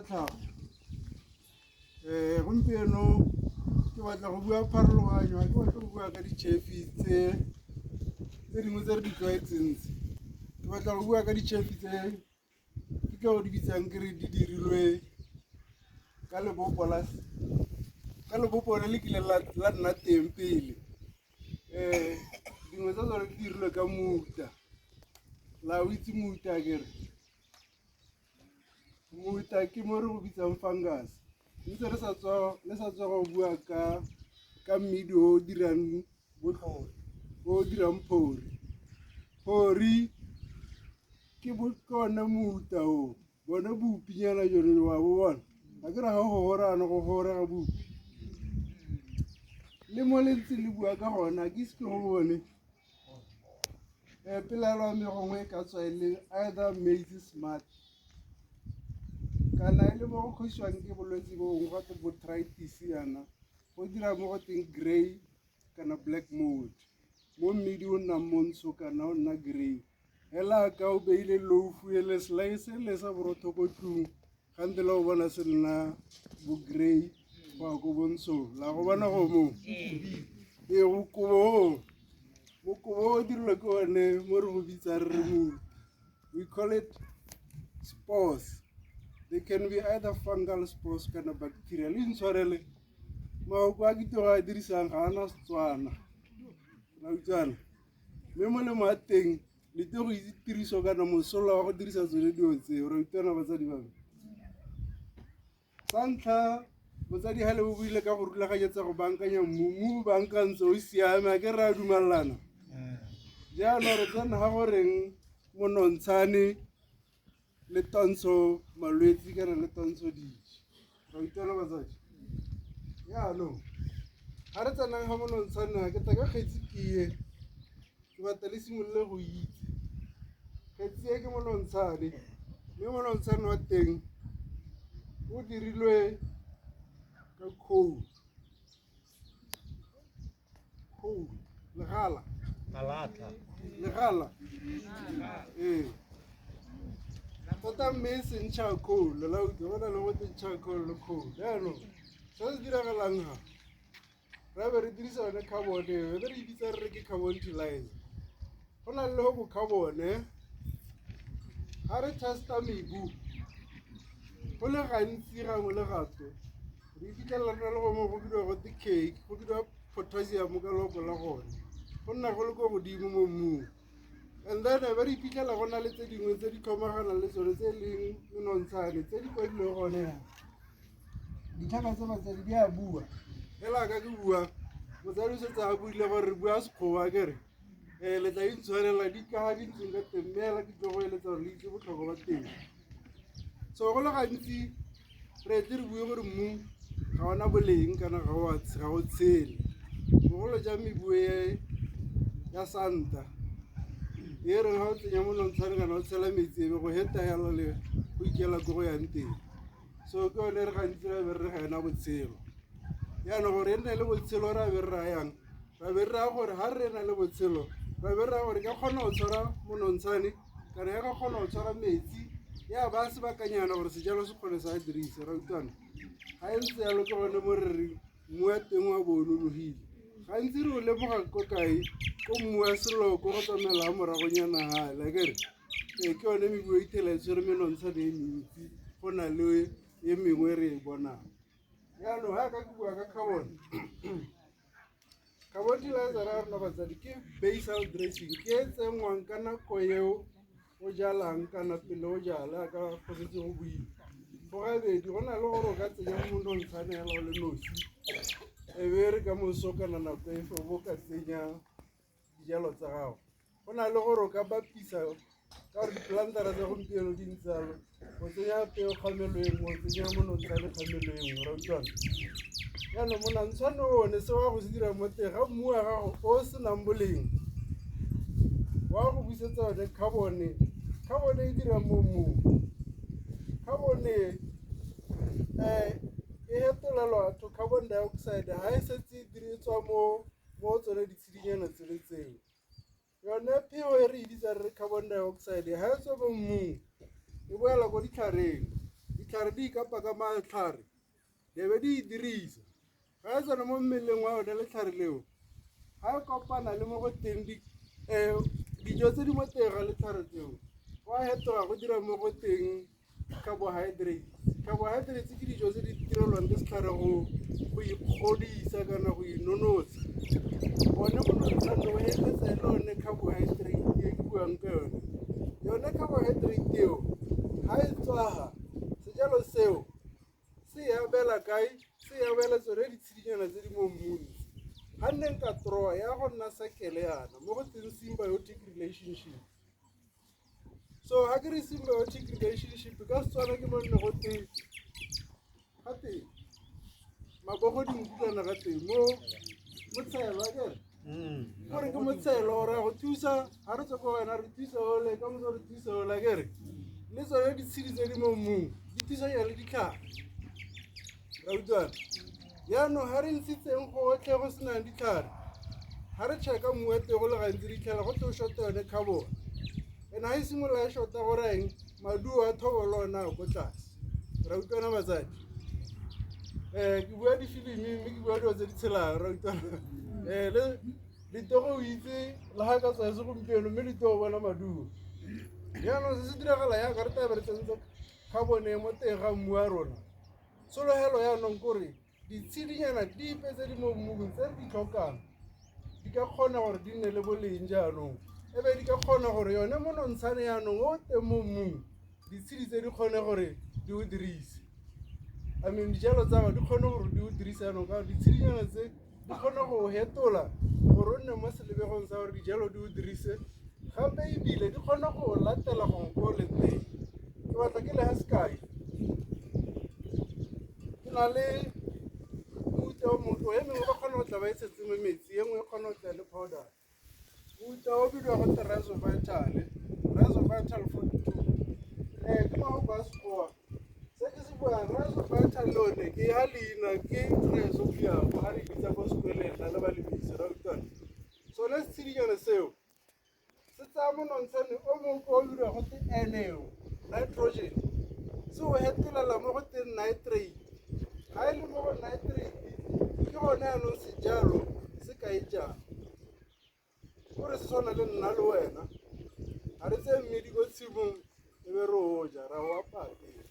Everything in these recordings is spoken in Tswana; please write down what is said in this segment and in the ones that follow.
tlhago. Gompieno ke batla go bua pharologanyo, ga ke batle go bua ka di-chafe tse tse dingwe tse re di tlwaetseng tse. Ke batla go bua ka di-chafe tse ke tlo di bitsang ke re di dirilwe ka lebopo la ka lebopo le le kileng la nna teng pele. Dingwe tsa tsone di dirilwe ka mouta, la o itse mouta akere? Mouta ke mo re go bitsang fungus. Ntse re sa tswa le sa tswa go bua ka mmidi o dirang botlhole, o dirang phori. Phori ke one mouta o, bone bopinyana jone wa bo bona. Ga ke re ga go gorana go gorega bopi. Le mo le ntse le bua ka gona ke ise ke go bone. Pelaelo ya me gongwe e ka tswa e le either maize smut kana e le mo go kgosiwang ke bolwetse bo bongwe gape botrytis yana, go dira mo go teng grey kana black mold, mo mmidi o nnang montsho kana o nna grey. Hela ka o beile loaf ele slice le sa borotho ko tlung, gante la go bona se nna bo grey go ya ko bontshong, la go bona go mo ee mokobo o, mokobo o dirilwe ke one mo re go bitsang re re mouta. We call it spores. They can be either fungal spores kana bacterial. Le intshwarele mafoko a ke tlo a dirisang ga ana Setswana, la utlwana. Mme molemo wa teng le tlo go itse tiriso kana mosola wa go dirisa tsone dilo tseo, ra utlwana batsadi ba me. Sa ntlha, motsadi ga le bo buile ka go rulaganyetsa go bankanya mmu, mmu o bankantse o siame, a ke re a dumalana. Jaanong re tsena ga goreng monontshane le twantsho malwetse kana le twantsho dijo, ra utlwana batsadi. Jaanong ga re tsenang ga monontshane, ke tla ka kgetsi ke ke batla le simolole go itse kgetsi e ke monontshane, mme monontshane wa teng o dirilwe ka coal, coal, legala. Malatlha. Legala, ee tota, mme e seng charcoal, la utlwa go na le go teng charcoal le coal. Jaanong se se diragalang ga ra be re dirisa yone carbon eo, be re e bitsa re re ke carbon fertilizer, go na le go carbon ga re testa mebu go le gantsi, gangwe le gape re iphitlhela re na le gongwe go bidiwa go te cake, go bidiwa potassium ka loko la gone, go nna go le ko godimo mo mmung. And then be re iphitlhela go na le tse dingwe tse di tlhomaganang le tsone tse e leng menontshane tse di kwadilweng gone yana. Ditlhaka tse batsadi di a bua fela ka ke bua, motsadi o setse a buile gore re bua Sekgowa, kere le tla intshwarela di ka ga di ntseng ka teng, mme fela ke tlo go eletsa gore le itse botlhokwa ba teng. So go le gantsi re tle re bue gore mmu ga ona boleng kana ga o tshele, bogolo jang mebu e ya santa e reng ga o tsenya monontshane kana o tshela metsi e be go heta yalo le go ikela ko go yang teng. So ke yone re gantsi ra be re ga ena botshelo. Jaanong gore e nne le botshelo, ra be re rayang, ra be re raya gore ga re na le botshelo, ra be re raya gore ka kgona go tshwara monontshane kana ya ka kgona go tshwara metsi ya ba sebakanyana gore sejalo se kgone sa dirise, ra utlwana. Ga e ntse yalo, ke gone mo re reng mmu wa teng wa bo o nonohile. Gantsi re o lemoga ko kae? Ko mmu wa seloko go tsamaela moragonyana gale akere ee, ke yone mebu e ithela e tshwere menontshane e mentsi go na le e mengwe re e bonang. Jaanong ga ka ke bua ka carbon, carbon fertilizer ya rona batsadi ke basal dressing, ke e tsenngwang ka nako eo o jalang kana pele o jala ka go setse go buile. Go gabedi, go na le gore o ka tsenya monontshane hela o le nosi, e be re ka moso kana nako efe o bo ka tsenya dijalo tsa gago. Go na le gore o ka bapisa ka gore diplantara tsa gompieno di ntse jalo, o tsenya peo kgamelo e nngwe, o tsenya monontshane kgamelo e nngwe, ra utlwana. Jaanong monontshane one se wa go se dira mo teng ga mmu wa gago o senang boleng, wa go busetsa yone carbon. Carbon e dira mo mmung, carbon e fetolelwa to carbon dioxide ga e setse e tswa mo tsone ditshedinyana tsele tseo. Yone pheo e re e bitsang re carbon dioxide ga e tswa mo mmung e boela ko ditlhareng. Ditlhare di ikapa ka matlhare, di be di e dirisa. Ga e tsena mo mmeleng wa yone letlhare leo, ga e kopana le mo go teng dijo tse di mo teng ga letlhare tseo, go a fetoga go dira mo go teng carbohydrates. Carbohydrates ke dijo tse di direlwang ke setlhare go ikgodisa kana go inonotsha. One monontshane o feleletsa e le one carbohydrate e ke buang ka yone. Yone carbohydrate eo ga e tswaga, sejalo seo se e abela kae? Se e abela tsone ditshedinyana tse di mo mmung. Ga nne nka torowa ya go nna circle yana mo go teng symbiotic relationship. So ga ke re symbiotic relationship ka Setswana ke mo nne go te ga teng mabogo dinkutlwana ga teng mo motshelo akere gore ke motshelo ore go thusa ga re tswa ko wena re thusa ole ka moso re thusa ole akere le tsone ditshedi tse di mo mmung di thusanya le ditlhare, ra utlwana. Jaanong ga re ntshitseng gotlhe go senang ditlhare, ga re checka mmu wa teng go le gantsi re itlhela go tlo short yone carbon, and ga e simolola e shorta go reng maduo a thobo le one a ko tlase, ra utlwana batsadi. Ke bua difilimi mme ke bua dilo tse di tshelang, ra utlwana. Le Letogo o itse le ga ka tswa se gompieno mme Letogo bona maduo. Jaanong se se diragala yaka re tlabe re tsentse carbon mo teng ga mmu wa rona. Tshologelo jaanong kore ditshedinyana dipe tse di mo mmung tse re di tlhokang di ka kgona gore di nne le boleng jaanong, e be di ka kgona gore yone monontshane jaanong o teng mo mmung ditshedi tse di kgone gore di o dirise. I mean dijalo tsa gago di kgone gore di o dirise jaanong ka gore ditshedinyana tse di kgone go hetola gore o nne mo selebegong sa gore dijalo di o dirise, gape ebile di kgone go latela gongwe ko o leng teng. Ke batla ke le ga sekai, ke na le mofuta o mongwe e mengwe ba kgona go tla ba e tshetse mo metsi, e nngwe e kgona go tla le powder. Mofuta o bidiwa go te Rhizovital, Rhizovital 42. Ke mafoko a Sekgowa se ke se buang. Rhizovital le one ke ya leina ke rhizobium ga re bitsa ko sekoleng na le balemisi, ra utlwana. Sone setshedinyana seo se tsaya monontshane o mongwe o bidiwa go te eneo nitrogen, se o hetolela mo go teng nitrate. Ga e le mo go nitrate ke gone jaanong sejalo se ka e jang. Gore se tshwana le nna le wena, ga re tseye mmidi ko tshimong e be re o ja ra o apaya pele,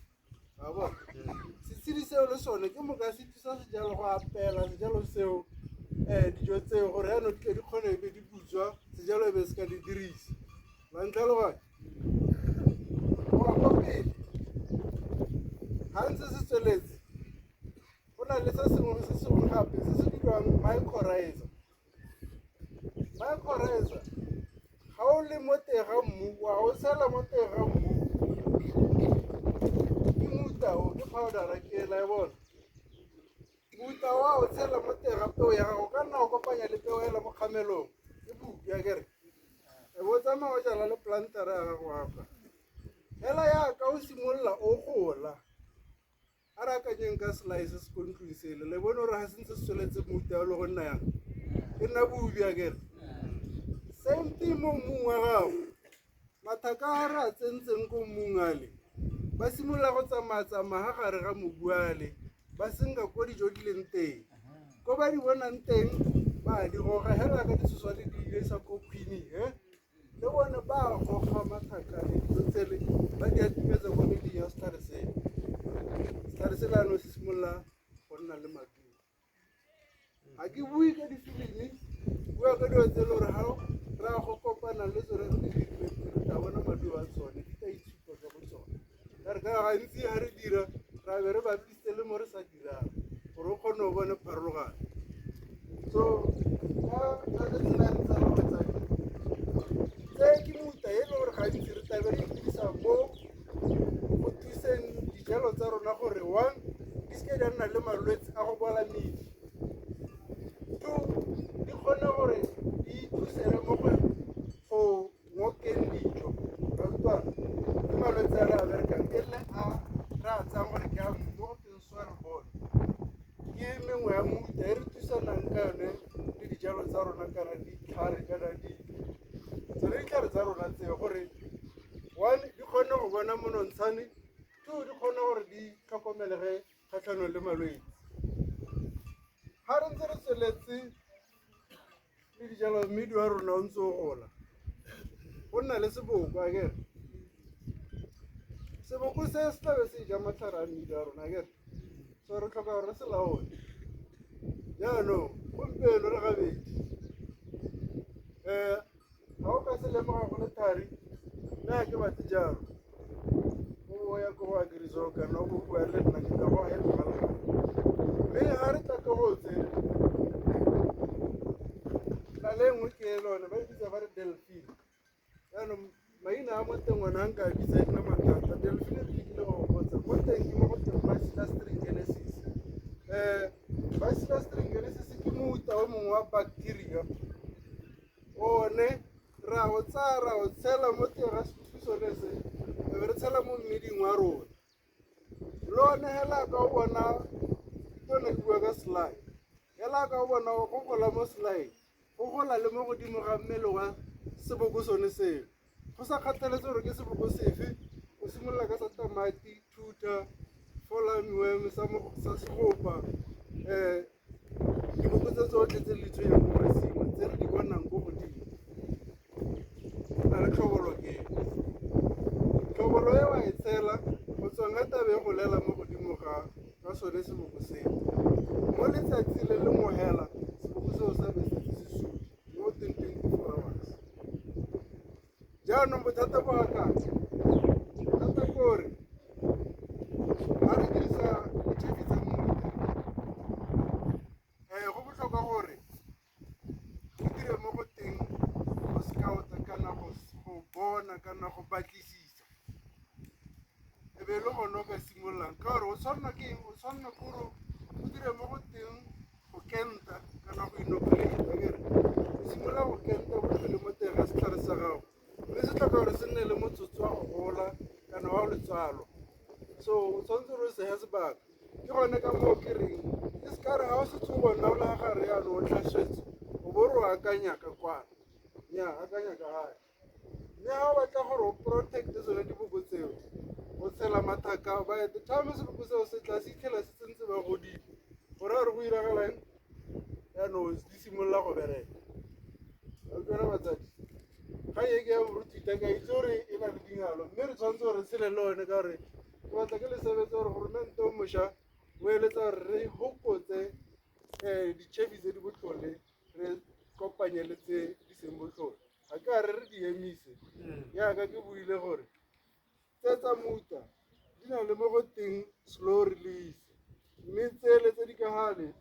wa bona. Setshedi seo le sone ke moka se thusa sejalo go apela sejalo seo dijo tseo gore jaanong di tle di kgone e be di butswa, sejalo e be se ka di dirisa. La ntlhaloganya go ya kwa pele ga ntse se tsweletse, go na le se sengwe se sengwe gape se se bidiwang mycorrhiza. Mycorrhiza ga o le mo teng ga mmu wa o tshela mo teng ga mmu, ke mofuta o ke powder ke la e bona. Mofuta wa o tshela mo teng ga peo ya gago, ka nna o kopanya le peo ela mo kgamelong ke bupi akere, e bo tsamaya o jala le plantera ya gago hapa fela yaka o simolola o gola. A re akanyeng ka selae se se ko ntlong sele, le bone gore ga se ntse se tsweletse mofuta o le go nna yang e nna bobi akere. Same thing mo mmung wa gago, mathaka a re a tsentseng ko mmung ale ba simolola go tsamaya-tsamaya ga gare ga mobu ale, ba senka ko dijo di leng teng, ko ba di bonang teng ba di goga hela ka ditshoswane di ile sa ko queen le bone ba goga mathaka le dijo tsele ba di atimetsa ko meding ya setlhare sele. Setlhare sele anong se simolola go nna le maduo. Ga ke bue ka difilimi, bua ka dilo tse e le gore ga re ya go kopana le tsone re di dirile re tla bona maduo a tsone, di tla itshupa ka bo tsone. Ka re ka gantsi ga re dira ra be re bapisitse le mo re sa dirang gore o kgone go bone pharologano. So ka tsela e ntseng batsadi tse ke mofuta e le gore gantsi re tlabe re e dirisa mo go thuseng dijalo tsa rona gore one di seke di a nna le malwetse a go bola medi, two di kgone gore di ithusele mo go ngokeng dijo, ra utlwana. Ke malwetse a re a berekang e le a re a tsayang gore ke a mmu mo go teng soil borne, ke mengwe ya mofuta e re thusanang ka yone le dijalo tsa rona kana ditlhare kana di tsone ditlhare tsa rona tseo gore one di kgone go bona monontshane, two di kgone gore di tlhokomelege kgatlhanong le malwetse. Ga re ntse re tsweletse le dijalo, mmidi wa rona o ntse o gola, go nna le seboko akere. Seboko se se tlabe se ja matlhare a mmidi wa rona akere, so re tlhoka gore re se laole. Jaanong gompieno re gabedi, ga o ka se lemoga go le thari, mme ga ke batle jalo o ya ko go Agrizo kana o bo bua le nna, ke tla go e tlogela. Mme ga re tla ka go tse tla le nngwe ke lone ba e bitsa ba re Delphine. Jaanong maina a mo teng one a nka a bitsa e nna mathata. Delphine re lekile go botsa mo teng ke mo go teng Bacillus thuringiensis. Bacillus thuringiensis ke mofuta o mongwe wa bacteria, one ra o tsaya ra o tshela mo teng ga sekhukhu sone se, e be re tshela mo mmiding wa rona. Le one hela ka o bona ke ne ke bua ka slide, hela ka o bona go gola mo slide, go gola le mo godimo ga mmele wa seboko sone seo, go sa kgathaletse gore ke seboko sefe. O simolola ka sa tamati, thuta, fall armyworm, sa segopa, diboko tse tsotlhe tse di tshwenyang mo masimo tse re di bonang ko godimo. Go na le tlhobolo, ke tlhobolo e wa e tshela go tswang ka tabe e golela mo godimo ga sone seboko seo. Mo letsatsi le lengwe hela seboko seo sa be setse se sule mo teng 24 hours. Jaanong bothata bo ga kae? Bothata ke gore ga re dirisa ditšhefi tsa mmuta, go botlhokwa gore o dire mo go teng go scout-a kana go bona kana go batlisisa, e be le gone o ka simololang, ka gore o tshwanela ke eng? O tshwanela ke gore o dire mo go teng go kenta kana go inoculate akere. O simolola go kenta botlhole mo teng ga setlhare sa gago, mme se tlhoka gore se nne le motsotso wa go gola kana wa letswalo, so o tshwanetse gore o sege sebaka. Ke gone ka moo ke reng e se ka re ga o setse o bona o le ga gare jaanong o tlhasetswe, o bo re o akanya ka kwana, nnyaa, akanya ka gae. Mme ga o batla gore o protect-e tsone diboko tseo, o tshela mathaka. By the time seboko seo se tla se itlhela se tsentse ba godile, gore a re go iragalang jaanong, di simolola go bereka. Utlwana batsadi, ga e ke ya borututa, ka itse gore e na le dingalo, mme re tshwanetse gore re tshele le one, ka gore ke batla ke le sebetse gore goromente o mošwa o eletsa gore re fokotse ditšhefi tse di botlhole, re kopanye le tse di seng botlhole. Ga ke a re re di emise, jaaka ke buile gore tse tsa muta di na le mo go teng slow release, mme tsele tse di ka gale